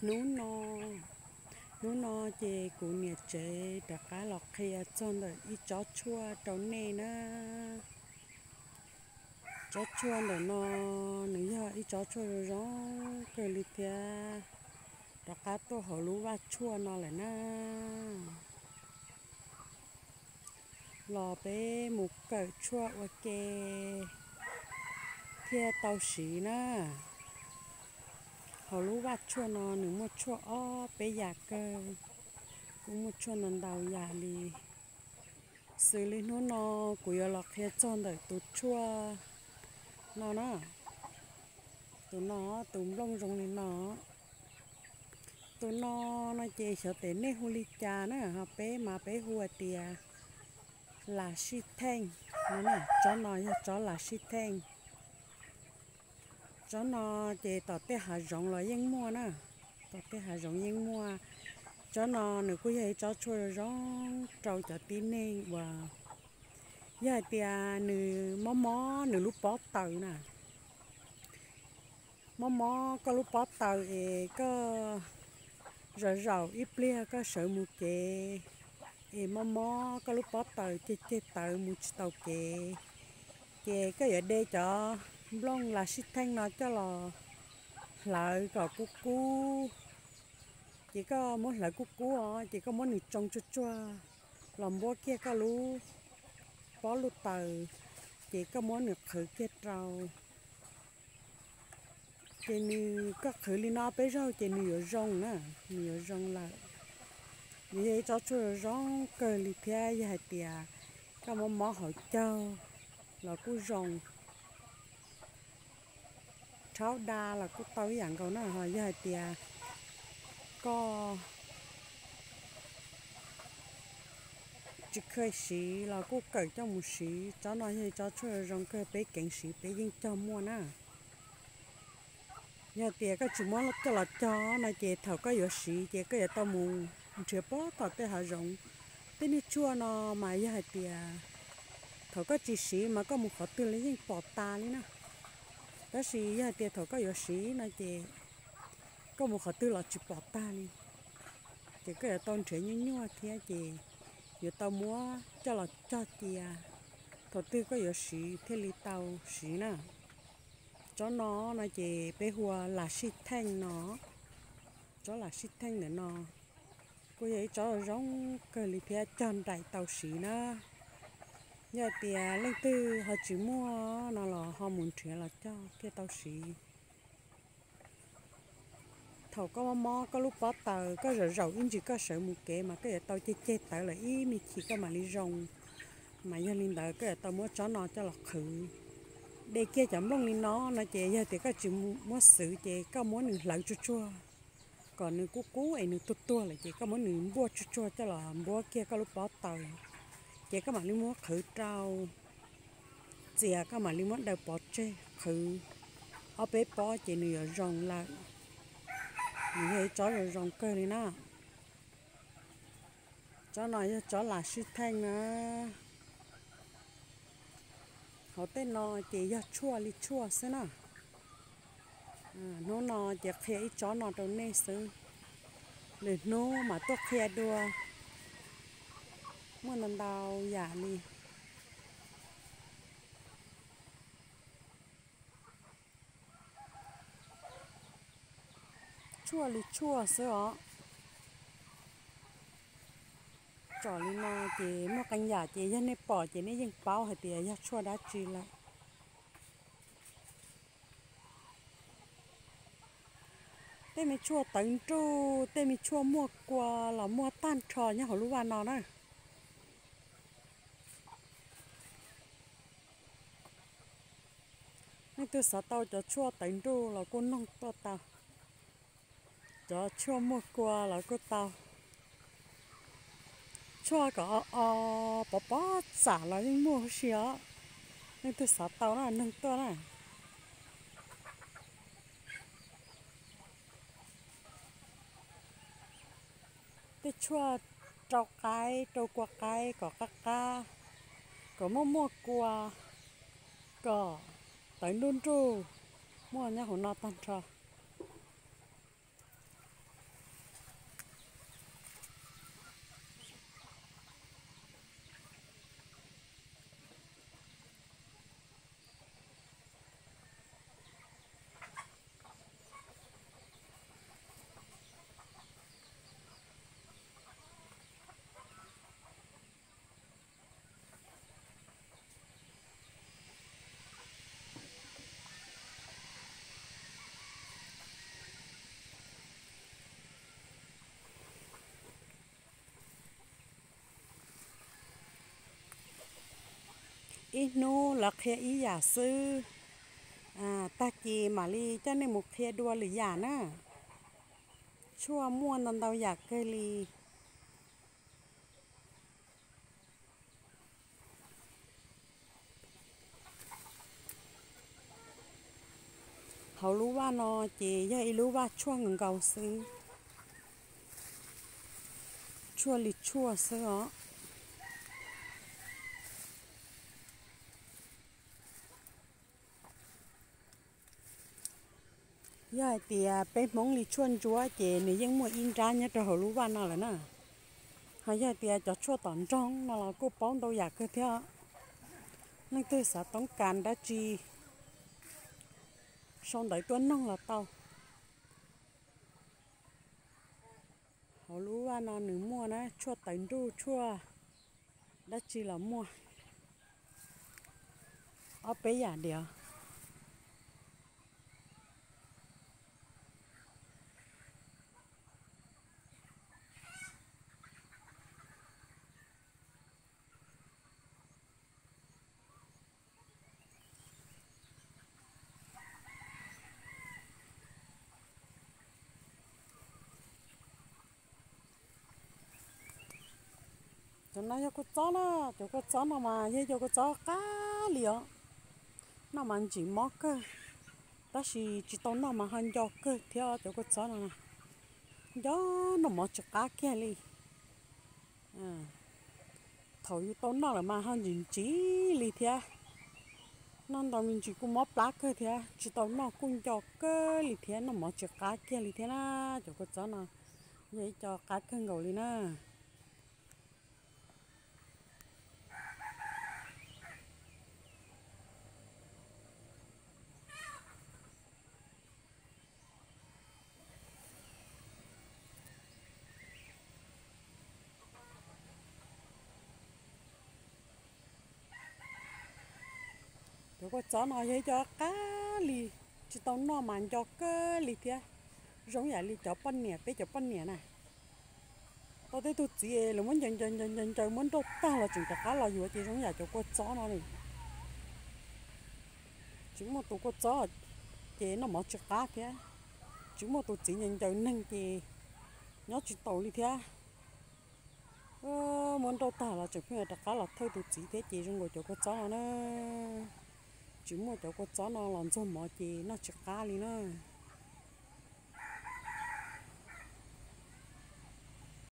Hnub no, hnub no ces kuv niam tsev rov qab los qhia txog ntawm ib tsob tshuaj rau nej na. Tsob tshuaj ntawm no nws yog ib tsob tshuaj zoo zoo kawg li thiab, rov qab tuaj hauv lub vaj tshuaj no lawm na. Los peb mus kawm tshuaj ua ke thiaj tau siv na. Hauv lub vaj tshuaj no nws muaj tshuaj ob peb yam kawg, kuj muaj tshuaj ntau ntau yam li. Xws li hnub no kuv yuav los qhia txog ntawm tus tshuaj no na. Tus no, tus nplooj zoo li no. Tus no no ces xyov tias nej hu li cas na, ho peb mas peb hu hais tias lam sij theej no na. Tsob no yog tsob lam sij theej. Tsob no ces tom tej hav zoov los yeej muaj na, tom tej hav zoov yeej muaj. Tsob no nws kuj yog ib tsob tshuaj zoo rau cov tib neeg uas yog hais tias nws mob mob nws lub pob taws na. Mob mob koj lub pob taws es koj zaum zaum ib pliag koj sawv mus kev es mob mob koj lub pob taws ceg ceg tawv mus tsis tau kev, ces koj yuav de cov nplooj lam sij theej no coj los hlawv kom kub kub. Ces koj muab hlawv kub kub os, ces koj muab nws tsoo tsuag tsuag los npuab kiag koj lub pob luj taws, ces koj muab nws qhwv kiag rau. Ces nws, koj qhwv li no peb zaug ces nws yuav zoo na, nws yuav zoo lawm. Nws yog ib tsob tshuaj zoo kawg li thiab, yog hais tias koj mob mob hauv caug los kuj zoo, rhaub da los kuj tau ib yam nkaus na. Ho yog hais tias koj tsis kheev siv los kuj kawm coj mus siv. Tsob no yog ib tsob tshuaj zoo kawg, peb keev siv peb yeej cog muaj na. Yog tias koj tsis muab coj los cog no ces thaum koj yuav siv ces koj yuav tau mus nrhiav pob tom tej hav zoov. Tej niag tshuaj no mas yog hais tias thaum koj tsis siv mas koj mus qhov twg los yeej pom tas li na. Tab sis yog hais tias thaum koj yuav siv no ces koj mus qhov twg los tsis pom tag li. Ces koj yuav tau nrhiav nyuaj nyuaj thiab ces yuav tau muab coj los cog cia thaum twg koj yuav siv thiaj li tau siv na. Tsob no no ces peb hu ua lam sij theej no. Tsob lam sij theej ntawm no kuj yog ib tsob zoo kawg li thiab, cog nraim tau siv na. Yog tias leej twg ho tsis muaj no los ho mus nrhiav los cog thiaj tau siv. Thaum koj mob mob koj lub pob taws, koj zaum zaum ib ntsis koj sawv mus kev mas koj yuav tau ceg ceg tawv lawm ib me chim koj mam li zoo. Mas yog li ntawd koj yuav tau muab tsob no coj los qhwv, de kiag cov nplooj li no no ces yog tias koj tsis muab xwv ces koj muab nws hlawv tsuag tsuag kom nws kub kub es nws tuag tuag lawm ces koj muab nws npuaj tsuag tsuag coj los npuab kiag koj lub pob taws, ces koj mam li muab qhwv rau txias, koj mam li muab daws pov tseg qhwv ob peb pob ces nws yuav zoo lawm. Nws yog ib tsob zoo zoo kawg li na. Tsob no yog tsob lam sij theej na. Hauv tej no ces yog tshuaj li tshuaj xwb na. Hnub no ces qhia ib tsob no rau nej xwb, lwm hnub mam tuaj qhia dua. Muaj ntau ntau yam li. Tshuaj li tshuaj xwb os. Tsom li no ces muaj qee yam ces yog nej pom ces nej yeej paub hais tias yog tshuaj dab tsi lawm. Tej me tshuaj tawv nruj, tej me tshuaj muaj kua los muaj tag nrho nyob hauv lub vaj no na. Leej twg xav tau cov tshuaj tawv nruj los kuj noog tuaj tau. Cov tshuaj muaj kua los kuj tau. Tshuaj kom o o pov pob txam los yeej muaj huv si os. Leej twg xav tau na noog tuaj na. Tej tshuaj rau qaib, rau kua qaib kom qab qab, kom muaj muaj kua, kom tawv nruj nruj, muaj nyob hauv no tag nrho. Ib hnub lawv qhia ib yam xwb, tag kis mam li coj nej mus qhia dua lwm yam na. Tshuaj muaj ntau ntau yam kawg li. Hauv lub vaj no ces yog ib lub vaj tshuaj nkaus xwb, tshuaj li tshuaj xwb os. Yog hais tias peb Hmoob li tshuaj ntsuab ces nws yeej muaj ib nrab nyob rau hauv lub vaj no lawm na. Ho yog hais tias cov tshuaj tom nroog no los kuj paub ntau yam kawg thiab. Leej twg xav toob kas dab tsi sau ntawv tuaj noog los tau. Hauv lub vaj no nws muaj na, tshuaj tawv nruj, tshuaj dab tsi los muaj. Ob peb yam diav. Cov no yog kua txob na, cov kua txob no mas yog cov kua txob qab li os. Noj mas ntsim mob kawg, tab sis tsis tau noj mas ho nco kawg thiab cov kua txob no. Nco, noj mov tsis qab kiag li. Thaum yus tau noj lawm mas ho ntsim ntsim li thiab. Noj ntau me ntsis kuj mob plab kawg thiab, tsis tau noj kuj nco kawg li thiab, noj mov tsis qab kiag li thiab na. Cov kua txob no yog ib co qab kawg nkaus li na. Cov kua txob no yog ib co qab li, tsis tau noj mas nco kawg li thiab. Zoo yam li cov poj niam, peb cov poj niam na, tau tej tug txiv lawv muab ncaws ncaws ncaws ncaws ncaws muab nrauj tag los tseem rov qab los yuav ces zoo yam cov kua txob no. Tsis muaj tus kua txob ces noj mov tsis qab thiab, tsis muaj tus txiv ncaws ncaws neeg ces nyob tsis taus li thiab. Muab nrauj tag los tseem pheej rov qab los thawj tus txiv thiab ces zoo nkaus cov kua txob no na. Tsis muaj cov kua txob no los ntxuag mov ces noj tsis qab li na.